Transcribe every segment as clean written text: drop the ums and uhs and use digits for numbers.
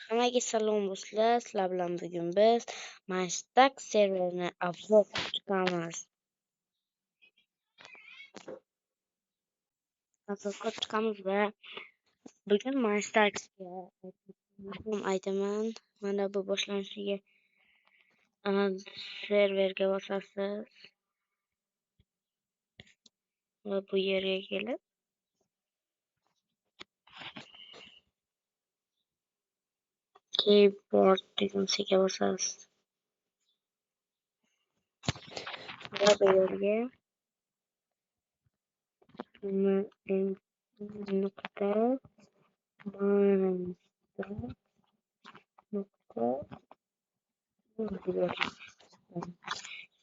Hammaga salom do'stlar, sizlar bilan bugun biz Minestack serverini obzor qilib chiqamiz. Obzor qilib chiqamiz va bugun Minestackga aytaman. Mana bu boshlanishiga serverga bosasiz va bu yerga kelib keyboard tugmasiga bosasiz va bu yerga nokta nokta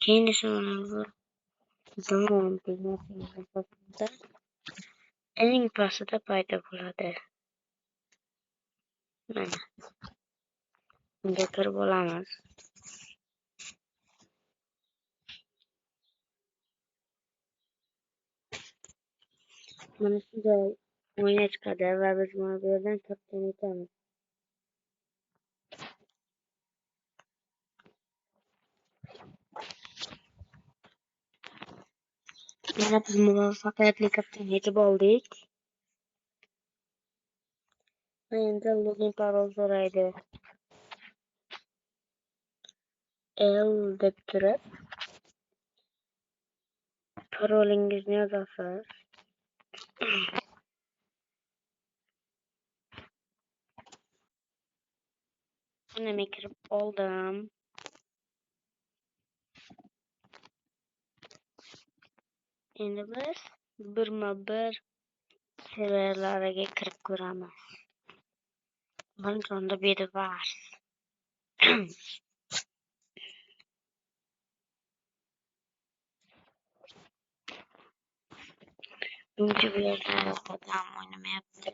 keyin esa mana bu down tugmasiga bosganda eng pastida paydo bo'ladi. Mana bunga kirib olamiz. Mana shunday o'yna chiqadi va biz mana bu yerdan kaptani yetamiz. Mana biz muvaffaqiyatli kaptani yetib oldik. Va endi login parol so'raydi. L deb turib parolingizni yozasiz. Mana men kirib oldim. Endi biz birma-bir serverlarga kirib ko'ramiz. Birinchi o'rinda Bedwars. Buncha bu yerda odam o'ynamayapti.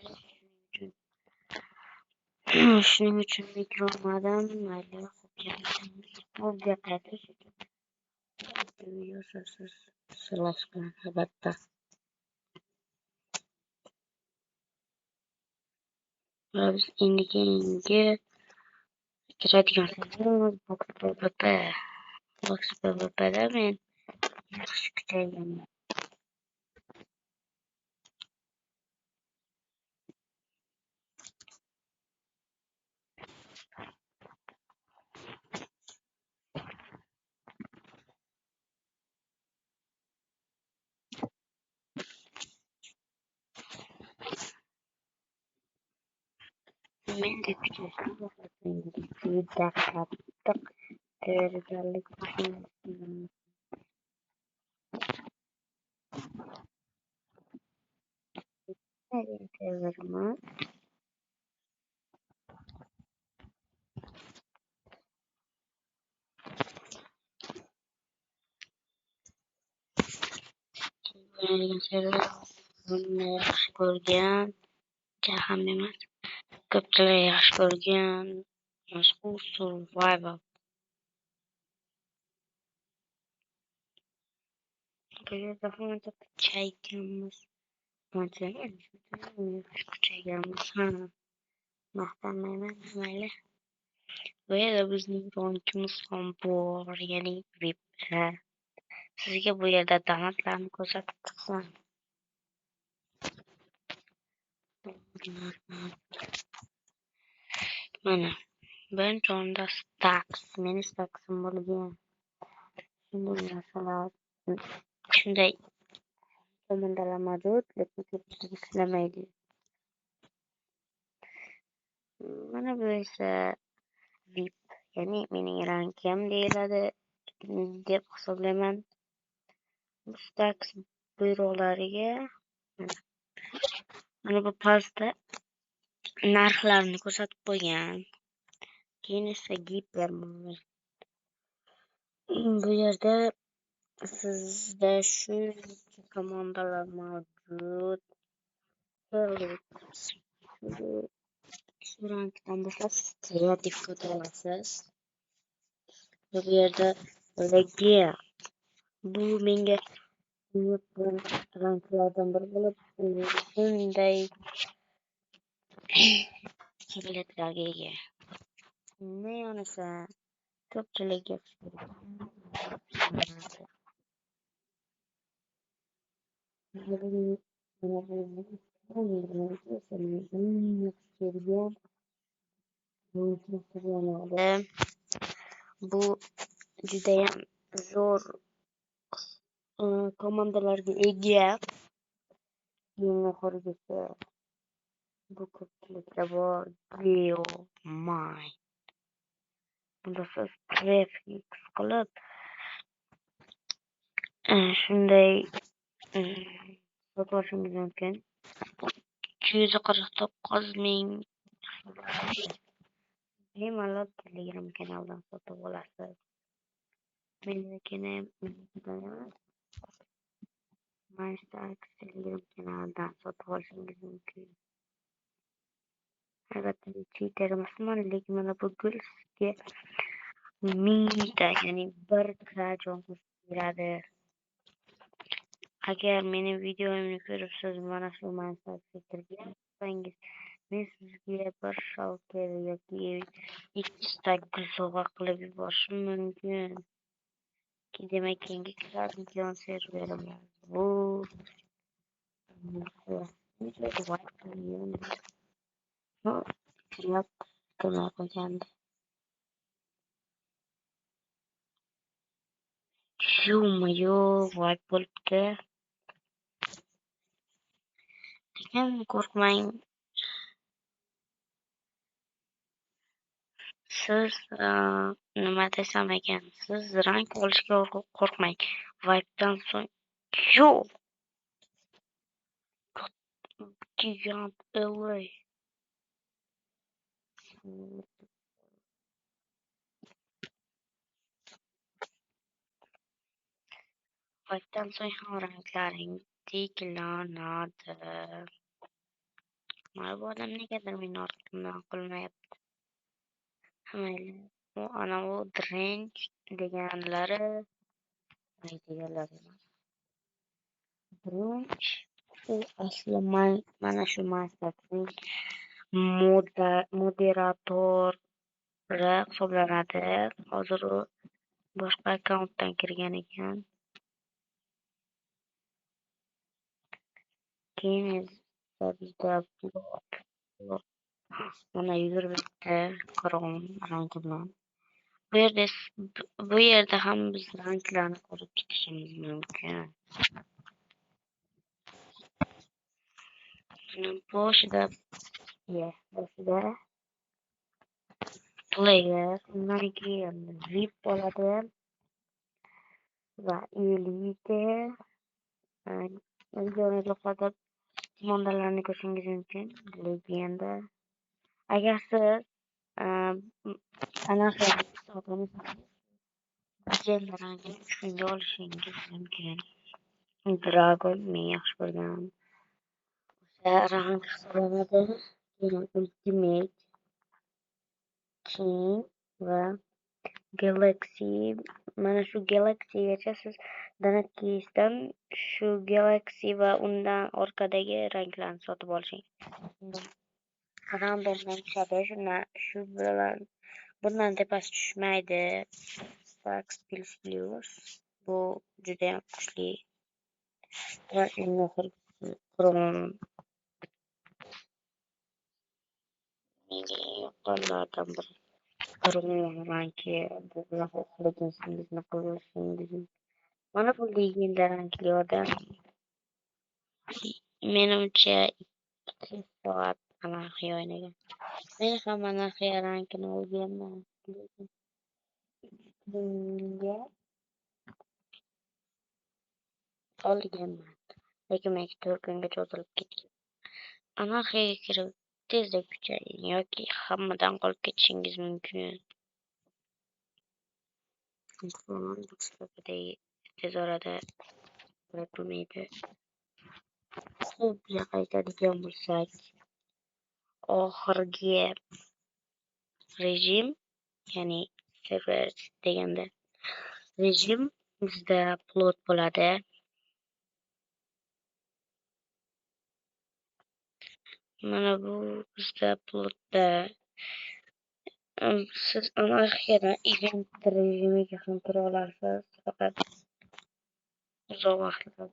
Shuning uchun men kirolmadim. Mayli, xo'p, bu gapiradi. Yozasiz slash bilan albatta. Va biz endi keyingi kiradigan serverimiz Box PvP. Box PvPda men yaxshi kuchayganman. Men de kuchayishni xohlasangiz juda qattiq tayyorgarlik qilishni serverimiz. Server buni yaxshi ko'rgan, ham emas, ko'pchilik yaxshi ko'rgan mashhur survival. Bu yerda ham ancha kuchayganmiz. Ancha kuchayganmiz. Ha, maqtanmayman, mayli. Bu yerda bizning rankimiz ham bor, ya'ni VIP. Sizga bu yerda donatlarni ko'rsatib chiqsam. Mana birinchi o'rinda Stacks, meni Stacksim bo'lgan. Shunday narsalar, shunday komandalar mavjud, lekin ko'pchilik ishlamaydi. Mana bu esa VIP, ya'ni mening rankim deyiladi deb hisoblayman. Bu Stacks buyruqlariga mana bu pastda narxlarni ko'rsatib qo'ygan. Keyin esa Giperman. Bu yerda sizda shuncha komandalar mavjud. Shu rankdan boshlab kreativga o'ta olasiz. Va bu yerda Legia. Bu menga ranklardan biri bo'lib, shunday qobiliyatlarga ega. Neon esa ko'pchilik yaxshi ko'rgan. Mana bu esa men eng yaxshi ko'rgan hisoblanadi. Bu judayam zo'r komandalarga ega. Eng oxirgisi bu ko'pchilikda bor Geomine. Bunda siz prefix qilib shunday sotib olishingiz mumkin. 249 ming bemalol Telegram kanalidan sotib olasiz. Menikini emas, Minestack Telegram kanalidan sotib olishingiz mumkin. Albatta men cheater emasman, lekin mana bu gul sizga 1000 ta, ya'ni 1K jon qo'shib beradi. Agar mening videoimni ko'rib siz mana shu Minestackga kirgan bo'lsangiz, men sizga bir shulker yoki ikkita gul sovg'a qilib yuborishim mumkin. Demak, keyingi kiradigan serverimiz bu kirmay qo'ygandi. Ё-моё, wipe bo'libdi. Lekin qo'rqmang. Siz nima desam ekan, siz rang olishga qo'rqmang. Wipedan so'ng yo'q. Gigant LA. Wipedan so'ng ham ranglaring tiklanadi. Mana bu odam negadir meni orqamdan qilmayapti. Mayli, u anavi Drench deganlari, ay, deganlari emas. Drench u asli mana shu Minecraftning moderatori hisoblanadi. Hozir u boshqa akkauntdan kirgan ekan. Keyin esa bizda mana yugurib o'tdi qirg'in rangi bilan. Bu yerda ham biz ranglarni ko'rib chiqishimiz mumkin. Boshida player, undan keyin VIP bo'ladi va elite. Videoni to'xtatib komandalarni ko'rishingiz mumkin. Legenda. Agar siz anaqa legenda rangini 3 kunga olishingiz mumkin. Dragon men yaxshi ko'rgan o'sha rang hisoblanadi. Keyin Ultimate, King va Galaxy. Mana shu Galaxygacha siz Donat Keys'dan shu Galaxy va undan orqadagi ranglarni sotib olishingiz. Randomdan tushadi. Shundan shu bilan bundan tepasi tushmaydi. Fax plus plus bu juda ham kuchli. Va eng oxirgisi Chrome. Menga eng yoqqanlardan biri. Chrome rangi bu bilan xohlagan ishingizni qilishingiz. Mana bu legenda rangli odam. Menimcha 2 soat anarxiya o'ynagan. Men ham anarxiya rangini olganman. Lekin 3 kunga olganman. Lekin meniki 4 kunga cho'zilib ketgan. Anarxiyaga kirib tezda kuchaying yoki hammadan qolib ketishingiz mumkin. Tez orada bo'lmaydi. Xo'p, qaytadigan bo'lsak, oxirgi rejim, ya'ni server deganda rejim bizda plot bo'ladi. Mana bu bizda plotda Siz anarxiyadan event rejimiga ham kira olasiz, faqat uzoq vaqtlar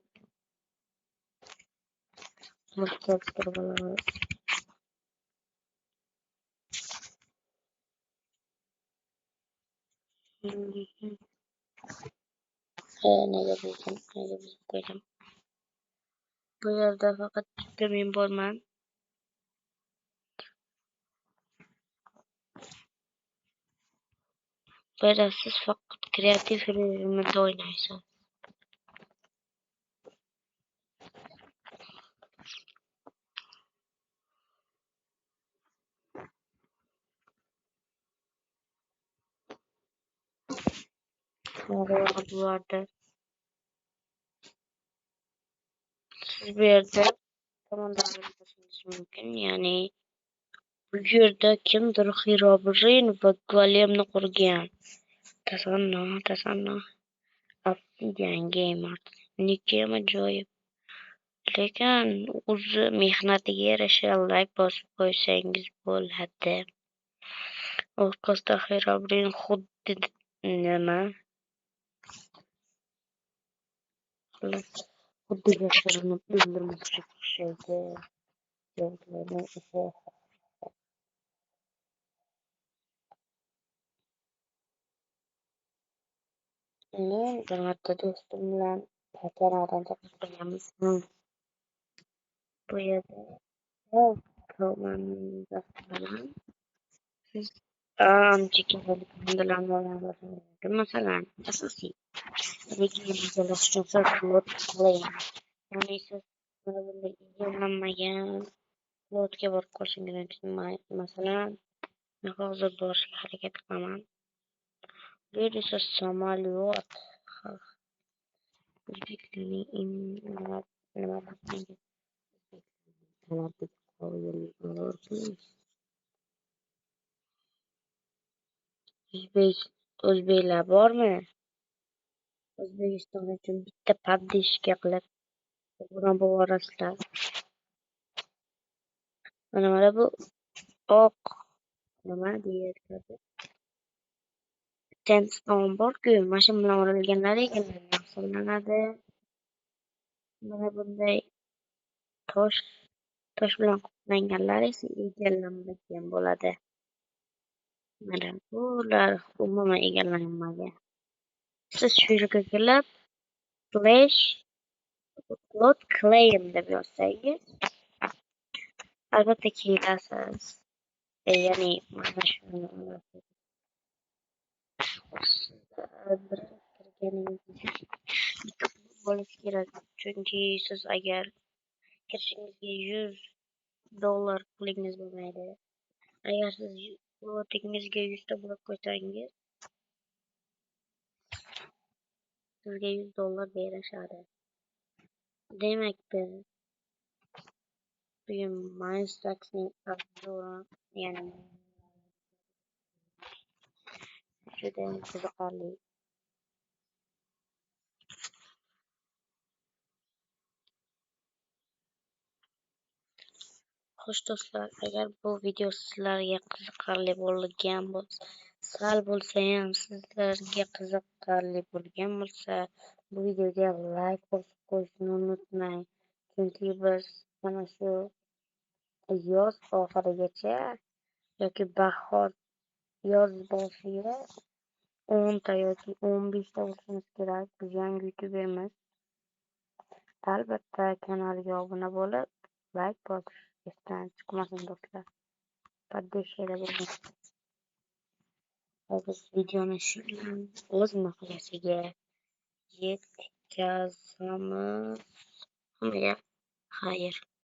turib olamiz. Nega buzdim? Nega buzib qo'ydim? Bu yerda faqat bitta men borman. Bu yerda siz faqat kreativ rejimida o'ynaysiz. Bularda siz bu yerda tomonlarni o'tishingiz mumkin, ya'ni bu yerda kimdir Herobrine va Golemni qurgan. Tasanno, tasanno. Obsidian Gamer. Nikim ajoyib. Lekin o'zi mehnatiga yarasha like bosib qo'ysangiz bo'ladi. Orqasida Herobrine xuddi nima? Xuddi yashirinib o'ldirmoqchi o'xshaydi. Men bir marta do'stim bilan kanaldan chiqib qo'yganmiz. Bu yerda bilan siz ancha mumkin. Masalan, asosiy region uchun siz plot claim, ya'ni siz mana bunday egallanmagan plotga borib qolishingiz mumkin. Masalan, men hozir borishga harakat qilaman. Bu yerda esa samolyot. O'zbeklarning nima desangiz, O'zbeklar bormi? O'zbekiston uchun bitta poddeshka qilib obuna bo'larasizlar. Mana bu oq nima deyiladi? Sandstone bor-ku, mana shu bilan o'ralganlar egallangan hisoblanadi. Mana bunday tosh bilan qoplanganlar esa egallanmagan bo'ladi. Mana bular umuman egallanmagan. Siz shu yerga kelib slash plot claim deb yozsangiz albatta kelasiz. Ya'ni mana shuni kirganingizda bo'lishi kerak, chunki siz agar kirishingizga $100 pulingiz bo'lmaydi. Agar siz plotingizga 100 ta blok qo'ysangiz sizga $100 berishadi. Demak, biz bugun Minestacks'ning obzori, ya'ni juda qiziqarli. Xo'sh do'stlar, agar bu video sizlarga qiziqarli bo'lgan bo'lsa, sal bo'lsa ham sizlarga qiziqarli bo'lgan bo'lsa, bu videoga like bosib qo'yishni unutmang. Chunki biz mana shu yoz oxirigacha yoki bahor yoz boshiga 10 ta yoki 15 ta bo'lishimiz kerak. Biz yangi youtubermiz. Albatta kanalga obuna bo'lib, like bosish esdan chiqmasin do'stlar. Poddeshkada bo'ling. Biz videoni shu bilan o'z nihoyasiga yetkazamiz. Hammaga xayr.